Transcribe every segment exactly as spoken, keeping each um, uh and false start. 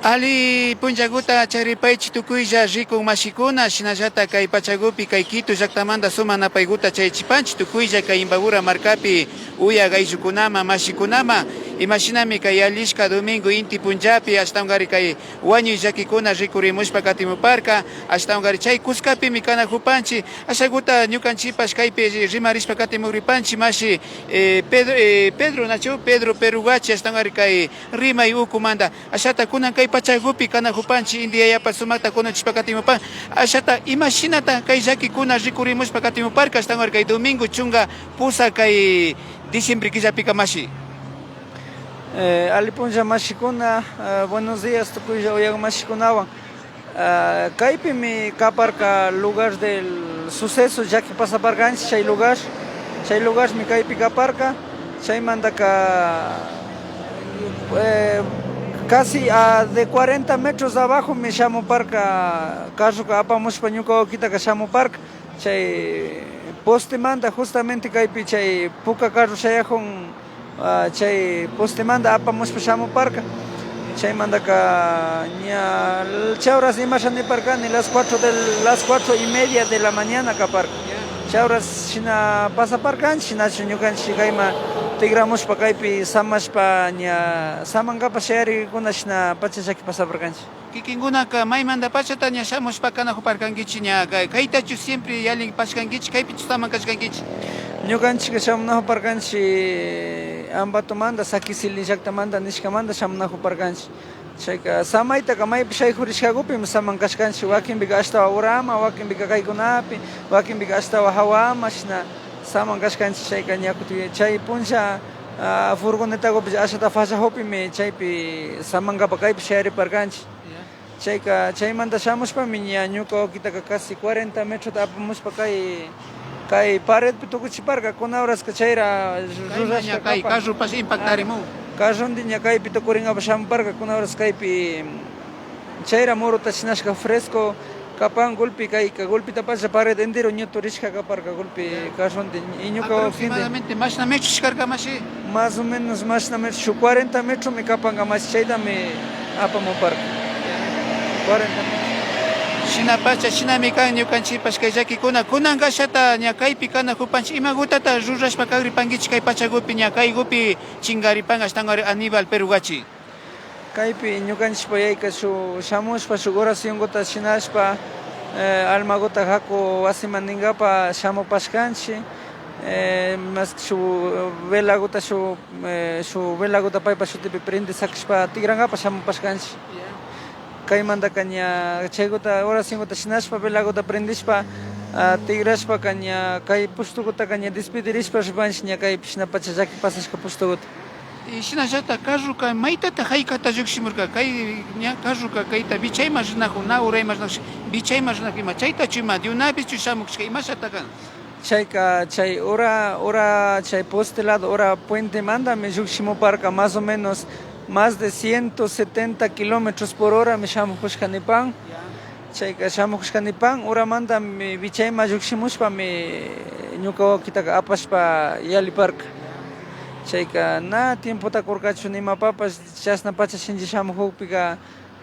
Alli punllaguta charipaychi tukuylla rikuk mashikuna, shinallata kay pachagupi, kay Quito llaktamanta sumak napayguta chayachipanchi tukuylla kay Imbabura markapi uyak ayllukunaman, mashikunaman. Imashinami kay yallishka domingo inti punllapi ashtawankari kay wañuy llakikuna rikurimushpa katimuparka, ashtawankari chay kuskapimi kanakupanchi. Ashaguta ñukanchipash kaypi rimarishpa katimukripanchi mashi, eh, Pedro, eh, Pedro, nachu? Pedro Perugachi, ashtawankari kay rimay ukumanta. Ashata kunan kay pachagupi kanakupanchi, India yapa sumakta kunuchishpa katimupan. Ashata imashinata kay llakikuna rikurimushpa katimuparka, ashtawan kay domingo chunka pusak kay diciembre killapika mashi. Eh, alli punlla mashikuna, eh, buenos días tukuylla uyak mashikunawan. Ah, kaypimi kaparka lugar del suceso, llaki pasaparkanchik chay lugar, chay lugarmi kaypi kaparka, chaymantaka, eh, casi a de cuarenta metros abajomi shamuparka, carroka apamushpa ñuka wawkitaka shamuparka, chay postemanta justamente kaypi chay puka carro shayakun, ah, chay postemanta apamushpa shamuparka. Chaymantaka ña chay horas imasha niparkani, las cuatro de, las cuatro y media de la mañana kaparka. Chay horas shina pasaparkanchik, shinachu ñukanchik kayma tikramushpa kaypi samashpa ña samankapak shayarikuna shina pacha llaki pasaparkanchik. Kikinkunaka maymanta pachata ña shamushpa kanakuparkankichik, ña kay-, kaytachu siempre yallin pashkankichik, kaypichu saman kashkankichik? Ñukanchikka shamunakuparkanchik Ambatomanta, Saquicilin llaktamanta nishkamanta shamunakuparkanchik. Chayka samaytaka maypi shaykurishkakupimi saman kashkanchik, wakinpika ashtawan uraman, wakinpika kaykunapi, wakinpika ashtawan hawaman, shina saman kashkanchik. Chayka ña kutin chay punlla, ah, furgonetakupi ashata fallakupimi chaypi samankapak kaypi shayariparkanchik. Chayka, chaymanta shamushpami ña ñuka wawkitaka casi cuarenta metrota apamushpa kay, kay paredpi tukuchiparka. Kuna horaska chayra rurashka ña kay kapan. Carropash impactarimun. Ah, carrondi ña kaypi tukurinkapak shamuparka. Kuna horas kaypi chayra muruta shinashka fresco kapan, golpe kayka, golpeta pacha pared entero ñuturishka kaparka golpe carrondi. Y ñuka wawkindi. Aproximadamente mashna metros karka mashi? Más o menos mashna metros, shuk cuarenta metromi kapanka mashi, chaytami apamuparka. Cuarenta metros. Shinapacha, shinami kan ñukanchikpash kay llakikuna. Kunanka ashata ña kaypi kanakupanchik, imagutata rurashpa kagripankichik kay pachakupi, ña kaykupi chinkaripan ashtankari Aníbal Perugachi. Kaypi ñukanchikpa yayka shuk shamushpa shuk oracionkuta shinashpa, eh, almakuta haku wasiman ninkapak shamupashkanchik, eh, mas shuk velakuta shuk, eh, shuk velakuta paypa shutipi prende sakishpa tikrankapak shamupashkanchik. Kaymantaka ña chaykuta oracionkuta shinashpa velakuta prendishpa, ah, tikrashpaka ña kay pushtukutaka ña despidirishpa ripanchik, ña kaypi shinapacha llaki pasashka pushtukuta. Y shinallata carroka maytata haykata llukshimurka, kay ña carroka kayta vichayman rinakun, na urayman rinakun, vichayman rinakun ima, chaytachu ima, de una vez chu shamukushka, imashata kan? Chayka chay ura, ura, chay poste lado ura puentemantami llukshimuparka, más o menos más de ciento setenta kilómetros por horami shamukushka nipan. Chayka shamukushka nipan uramantami vichayman llukshimushpami ñuka wawkitaka apashpa yalliparka. Chayka na tiempota kurkachu ni imapapash, chashna pacha shinchi shamukukpika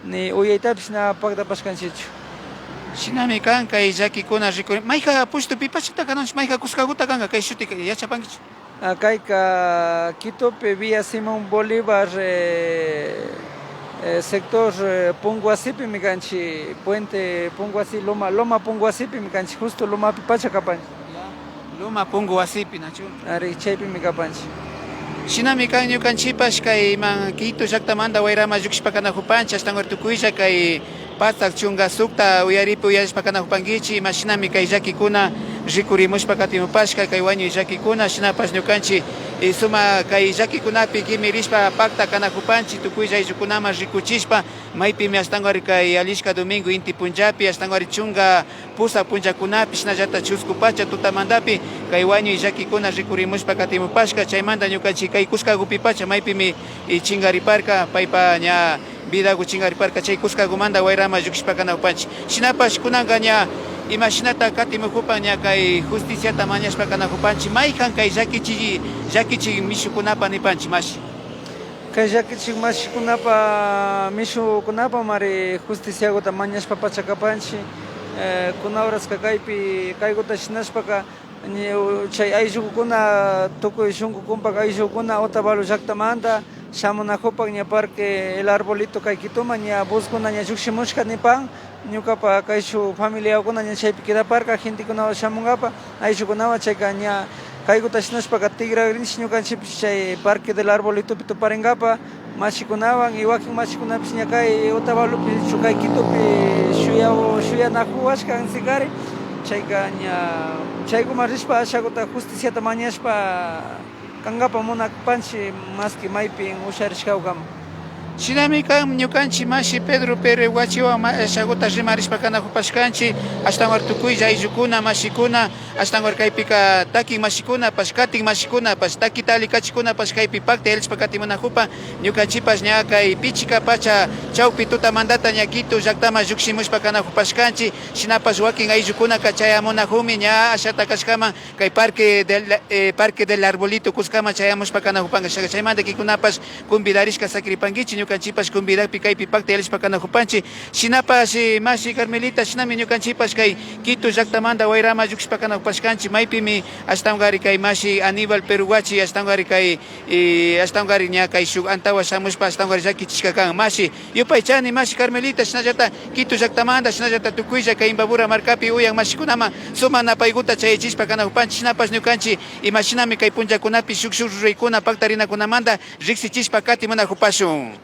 ni uyaytapish na paktapashkanchichu. Shinami kan kay llakikuna rikuri. Mayka pushtupi pachata kananchik, mayka kuskakuta kanka kay shuti yachapankichu? Ah, kayka Quitopi vía Simón Bolívar, eh, eh, sector, eh, Punguasipimi kanchik, puente Punguasi, loma, loma Punguasipimi kanchik, justo lomapi pacha kapanchik. Loma Punguasipi, nachu? Ari, chaypimi kapanchik. Shinami kan ñukanchikpash kay ima Quito llaktamanta wayraman llukshishpa kanakupanchik, ashtankari tukuylla kay patak chunka sukta uyaripi uyarishpa kanakupankichik, imashinami kay llakikuna rikurimushpa katimupashka, kay wañuy llakikuna, shinapash ñukanchik, eh, sumak kay llakikunapi kimirishpa pakta kanakupanchik, tukuylla ayllukunaman rikuchishpa, maypimi ashtankari kay yallishka domingo inti punllapi, ashtankari chunka pusak punllakunapi, shinallata chusku pacha tutamantapi kay wañuy llakikuna rikurimushpa katimupashka, chaymanta ñukanchik kay kuskakupi pacha maypimi, eh, chinkariparka, paypa ña vidaku chinkariparka, chay kuskakumanta wayraman llukshishpa kanakupanchik. Shinapash kunanka ña imashinata katimukupan ña kay justiciata mañashpa kanakupanchik, mayjan kay llakichik, llakichik mishukunapa nipanchik, mashi. Kay llakichik mashikunapa mishukunapamari justiciakuta mañashpa pacha kapanchik. Eh, kuna horaska kaypi kaykuta shinashpaka, ña, chay ayllukuna, tukuy shunku kumpak ayllukuna Otavalo llaktamanta shamunakupak ña Parque El Arbolito kay Quitoma ña buskuna ña llukshimushka nipan. Ñukapa kayshuk familiakuna ña chaypi quedaparka, gentekunawan shamunkapa, ayllukunawan, chayka ña kaykuta shinashpaka tikrakrinchik ñukanchikpish chay Parque del Arbolitopi tuparinkapa mashikunawan y wakin mashikunapish ña kay Otavalopi, shuk kay Quitopi shuya-, shuyanakuwashka ansikari. Chayka ña chaykuman rishpa ashakuta justiciata mañashpa kankapa munapanchik, maski maypin usharishkakama. Shinami kan ñukanchik mashi Pedro Pérez Guachiwan ma-, ashakuta rimarishpa kanakupashkanchik, ashtawankarin tukuylla ayllukuna, mashikuna, ashtawankarin kaypika takin mashikunapash, katin mashikunapash, takita alli kachikunapash kaypi pakta yallishpa katimunakupan, ñukanchikpash ña kay pichka pacha chawpi tutamantata ña Quito llaktaman llukshimushpa kanakupashkanchik, shinapash wakin ayllukunaka chayamunakumi ña ashata kashkaman, kay Parque del, eh, Parque del Arbolito kuskaman chayamushpa kanakupanka. Chaymanta kikunapash convidarishka sakiripankichik, ñukanchikpash convidakpi kaypi pakta yallishpa kanakupanchik. Shinapash, eh, mashi Carmelita, shinami ñukanchikpash kay Quito llaktamanta wayraman llukshishpa kanakupashkanchik, maypimi ashtawankarin kay mashi Aníbal Peruguachi, ashtawankarin kay, eh, ashtawankarin ña kay shuk antawa shamushpa ashtawankarin llakichishka kan. Mashi, yupaychani mashi Carmelita, shinallata Quito llaktamanta, shinallata tukuylla kay Imbabura markapi uyan mashikunaman sumak napaykuta chayachishpa kanakupanchik, shinapash ñukanchik imashinami kay punllakunapi shuk shuk ruraykuna paktarinakunamanta riksichishpa katimunakupashun.